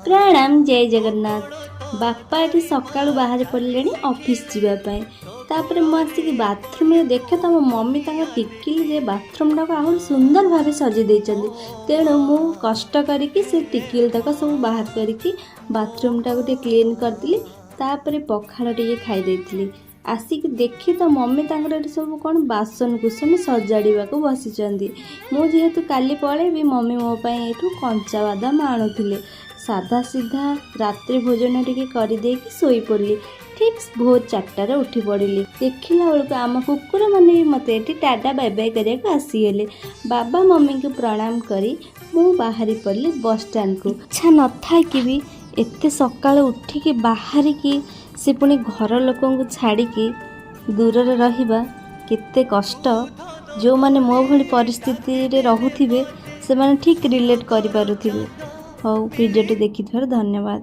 ପ୍ରଣାମ, ଜୟ ଜଗନ୍ନାଥ। ବାପା ଏଠି ସକାଳୁ ବାହାରି ପଡ଼ିଲେଣି ଅଫିସ୍ ଯିବା ପାଇଁ। ତାପରେ ମୁଁ ଆସିକି ବାଥରୁମ୍ରେ ଦେଖେ ତ, ମୋ ମମି ତାଙ୍କ ଟିକିଲିରେ ବାଥରୁମ୍ଟାକୁ ଆହୁରି ସୁନ୍ଦର ଭାବେ ସଜେଇ ଦେଇଛନ୍ତି। ତେଣୁ ମୁଁ କଷ୍ଟ କରିକି ସେ ଟିକିଲି ତକ ସବୁ ବାହାର କରିକି ବାଥରୁମ୍ଟାକୁ ଟିକେ କ୍ଲିନ୍ କରିଦେଲି। ତାପରେ ପଖାଳ ଟିକେ ଖାଇ ଦେଇଥିଲି। ଆସିକି ଦେଖି ତ, ମମି ତାଙ୍କର ଏଠି ସବୁ କ'ଣ ବାସନ କୁସନ ସଜାଡ଼ିବାକୁ ବସିଛନ୍ତି। ମୁଁ ଯେହେତୁ କାଲି ପଳେଇବି, ମମି ମୋ ପାଇଁ ଏଠୁ କଞ୍ଚା ବାଦାମ ଆଣୁଥିଲେ। ସାଧା ସିଧା ରାତ୍ରି ଭୋଜନ ଟିକେ କରିଦେଇକି ଶୋଇପଡ଼ିଲି। ଠିକ୍ ଭୋର 4ଟାରେ ଉଠି ପଡ଼ିଲି। ଦେଖିଲା ବେଳକୁ ଆମ କୁକୁରମାନେ ବି ମୋତେ ଏଠି ଟାଟା ବାଇ ବାଇ କରିବାକୁ ଆସିଗଲେ। ବାବା ମମିଙ୍କୁ ପ୍ରଣାମ କରି ମୁଁ ବାହାରି ପଡ଼ିଲି ବସଷ୍ଟାଣ୍ଡକୁ। ଇଚ୍ଛା ନଥାଇକି ବି ଏତେ ସକାଳୁ ଉଠିକି ବାହାରିକି, ସେ ପୁଣି ଘର ଲୋକଙ୍କୁ ଛାଡ଼ିକି ଦୂରରେ ରହିବା କେତେ କଷ୍ଟ, ଯେଉଁମାନେ ମୋ ଭଳି ପରିସ୍ଥିତିରେ ରହୁଥିବେ, ସେମାନେ ଠିକ୍ ରିଲେଟ୍ କରିପାରୁଥିବେ। ହଉ, ଭିଡ଼ିଓଟି ଦେଖିଥିବାରୁ ଧନ୍ୟବାଦ।